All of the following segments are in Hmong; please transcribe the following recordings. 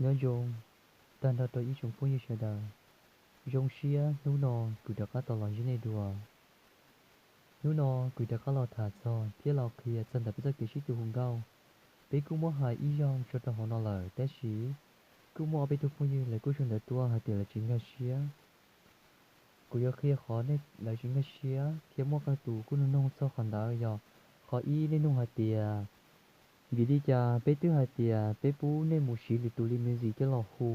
Nyob zoo tag nrho rau ib tsoom phooj ywg sawv daws. Zoo siab hnub no kuv rov qab tau los ntsib nej dua. Hnub no kuv rov qab los tham txog thiab los qhia txog ntawm peb txoj kev sib tw hu nkauj. Peb kuj muab hais ib zaug tso rau hauv no lawm tab sis kuj muaj ob peb tug phooj ywg lawv kuj sau ntawv tuaj hais tias lawv tsis nkag siab. Kuv yuav qhia qhov nej lawv tsis nkag siab thiab muaj qee tus kuj nug noog txog qhov ntawd yog, qhov ib nej nug hais tias vim li cas peb twb hais tias peb pub nej mus siv lwm tus li music coj los hu,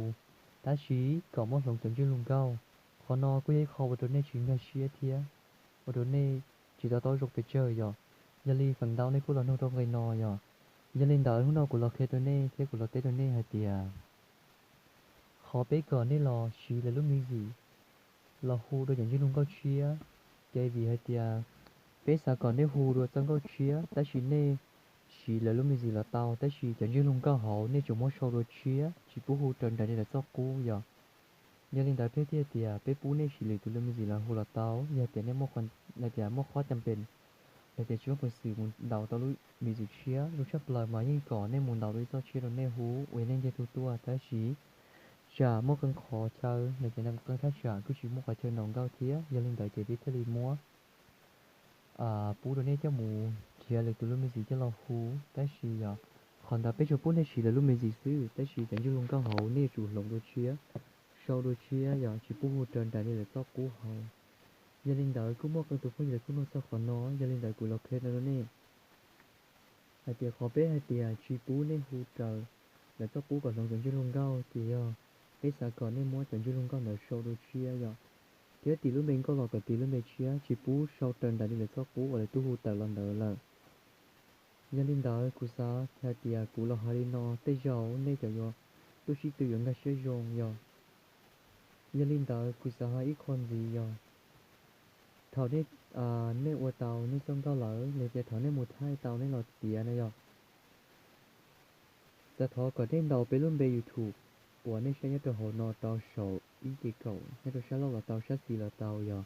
tab sis kom muab hloov cov ntsiab lus nkauj. Qhov no kuj yog ib qho ua rau nej tsis nkag siab thiab ua rau nej tsis to taub zoo pes tsawg yom. Yog li feem ntau nej kuj los nug rau nqe no yom. Yog li ntawd hnub no kuv los qhia rau nej thiab kuv los teb rau nej hais tias qhov peb kom nej los siv lawv lub music los hu dua cov ntsiab lus nkauj tshiab, ces vim hais tias peb xav kom nej hu dua txoj nkauj tshiab tab sis nej siv lawv lub music los tau tab sis cov ntsiab lus nkauj hauv nej tsuas muab sau dua tshiab tsis pub hu raws nraim li lawv txoj qub yom. Yog li ntawd peb thiaj tias peb pub nej siv lwm tus li music los hu los tau, yog tias nej muaj, tias muaj qhov cam pes, los tias tsis muaj peev xwm mus ntaus tau lub music tshiab. Zoo tshaj plaws mas yeej kom nej mus ntaus tau ib txoj tshiab rau nej hu uas yog nej nce tug tuaj tab sis tsam muaj qee qhov chaw los tias qee thaj tsam kuj tsis muaj qhov chaw ntaus nkauj thiab. Yog li ntawd ces peb thiaj li muab pub rau nej coj mus nrhiav lwm tus lub music coj los hu tab sis yog qhov ntawd peb tsuas pub nej siv lawv lub music xwb tab sis cov ntsiab lus nkauj hauv nej yuav tsum hloov dua tshiab, sau dua tshiab yog tsis pub hu raws nraim li lawv txoj qub hauv. Yog li ntawd kuj muaj qee tus phooj ywg lawv kuj nug txog qhov no, yog li ntawd kuv los qhia rau nej hais tias qhov peb hais tias tsis pub nej hu raws lawv txoj qub kom hloov cov ntsiab lus nkauj ces yog peb xav kom nej muab cov ntsiab lus nkauj ntawd sau dua tshiab yom, thiab tis lub npe nkauj los kom tis lub npe tshiab tsis pub sau raws nraim li lawv txoj qub uas lawv twb hu tawm los ntawd lawm. Yog li ntawd kuv xav hais tias kuv los hais li no tej zaum nej cov yuav tuaj sib tw yuav nkag siab zoo yog. Yog li ntawd kuv xav hais ib qho ntxiv yog thaum nej ua tau nej txoj nkauj lawm los tias thaum nej mus thaij tau nej los tiav na yog, xav thov kom nej ntaus peb lub npe YouTube uas nej saib nyob rau hauv no rau saum ib ce kaum nyob rau sab laug los tau sab xis los tau yog.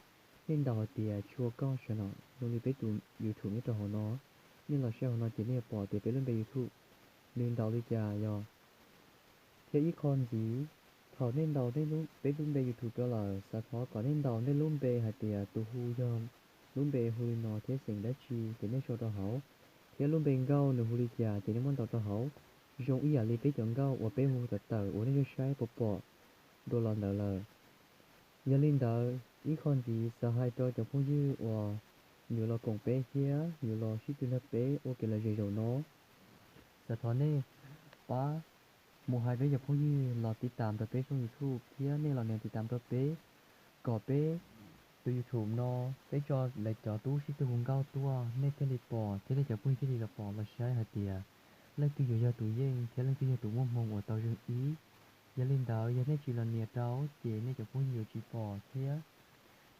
Nej ntaus hais tias Tshua Koj Sav Nom zoo li peb tus YouTube nyob rau hauv no. Nej los saib hauv no ces nej yuav pom tias peb lub npe YouTube nws ntaus li cas yog. Thiab ib qho ntxiv, thaum nej ntaus peb lub npe YouTube rau lawm xav thov kom nej ntaus nej lub npe hais tias tus hu yog lub npe hu li no thiab xeem dab tsi ces nej sau rau hauv, thiab lub npe nkauj nws hu li cas ces nej muab ntaus rau hauv, zoo ib yam li peb cov nkauj uas peb hu tawm tawm uas nej saib pom pom dua los ntawd lawm. Yog li ntawd ib qho ntxiv xav hais rau cov phooj ywg uas yuav los koom peb thiab yuav los sib tw nrog peb ua kev lom zem zaum no, xav thov nej pab mus hais peb cov phooj ywg los tiv tam rau peb tshooj YouTube thiab nej los nias tiv tam rau peb, kom peb tus YouTube no peb tso lawv cov tub sib tw hu nkauj tuaj nej thiaj li pom thiab nej cov phooj ywg thiaj li los pom los saib hais tias leej twg yuav yog tus yeej thiab leej twg yog tus muaj hmoo uas tau zeeg ib. Yog li ntawd yog nej tsis los nias rau ces nej cov phooj ywg yuav tsis pom thiab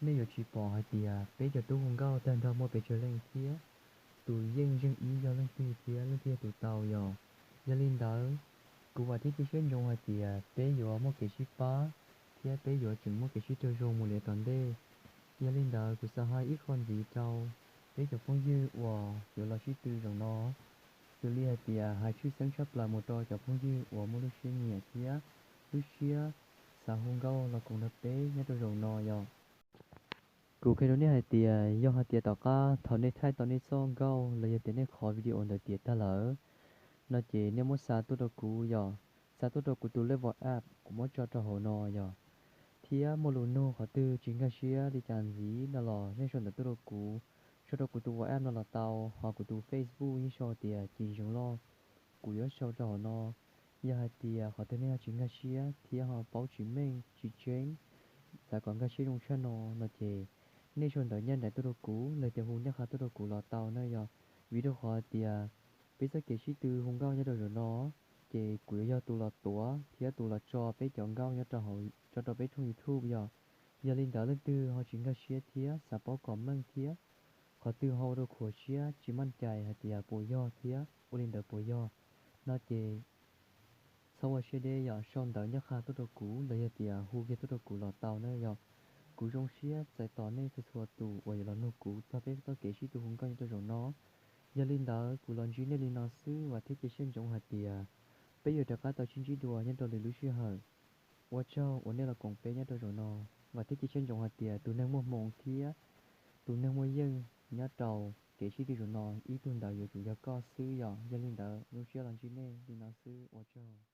nej yuav tsis pom hais tias peb cov tub hu nkauj tag nrho muaj pes tsawg leej thiab tus yeej zeeg ib yog leej twg thiab leej twg yog tus tau yog. Yog li ntawd, kuv vam thiab cia siab ntsoov hais tias peb yuav muaj kev sib pab thiab peb yuav tseem muaj kev sib raug zoo mus li tom ntej. Yog li ntawd kuv xav hais ib qho ntxiv rau peb cov phooj ywg uas yuav los sib tw zaum no, xws li hais tias hais tshwj xeeb tshaj plaws mus rau cov phooj ywg uas muaj lub siab nyiam thiab lub siab xav hu nkauj los koom nrog peb nyob rau zaum no yog. Kuv qhia rau nej hais tias yog hais tias tom qab thaum nej thaij tau nej txoj nkauj los yog tias nej qhov video ntawd tiav tag lawm no ces nej muab xa tuaj rau kuv yog, xa tuaj rau kuv tus lej WhatsApp kuv muab tso rau hauv no yog. Thiab muaj lus nug qhov twg tsis nkag siab li cas ntxiv no los nej sau ntawv tuaj rau kuv, sau rau kuv tus WhatsApp no los tau, ho kuv tus Facebook yeej sau tias Cim Zoov Lauj, kuv yuav sau rau hauv no. Yog hais tias qhov twg nej ho tsis nkag siab thiab ho paub tsis meej tsis tseeb, xav kom nkag siab zoo tshaj no no ces nej sau ntawv ncaj nraim tuaj rau kuv los tias hu ncaj qha tuaj rau kuv los tau na yog. Vim rau qhov tias peb txoj kev sib tw hu nkauj nyob rau zaum no ces kuv yuav yog tus los tuav thiab tus los tso peb cov nkauj nyob rau hauv, tso rau peb tshooj YouTube yog. Yog li ntawd leej twg ho tsis nkag siab thiab xav paub kom meej thiab qhov twg ho ua rau khuam siab tsis maj cai hais tias puas yog thiab ua li ntawd puas yog no ces txhob ua siab deb yog, sau ntawv ncaj qha tuaj rau kuv los yog tias hu kiag tuaj rau kuv los tau na yog. Kuv zoo siab txais tos nej txhua txhua tus uas yuav los nug kuv txog peb txoj kev sib tw hu nkauj nyob rau zaum no. Yog li ntawd kuv los ntsib nej li no xwb, vam thiab cia siab ntsoov hais tias Peb yuav rov qab tau sib ntsib dua nyob rau lwm lub sij hawm. Ua tsaug uas nej los koom peb nyob rau zaum no, vam thiab cia siab ntsoov hais tias tus neeg muaj hmoo thiab tus neeg muaj yeej nyob rau kev sib ntsib zaum no ib tug ntawd yuav tsum yog koj xwb yom. Yog li ntawd zoo siab los ntsib nej li no xwb, ua tsaug.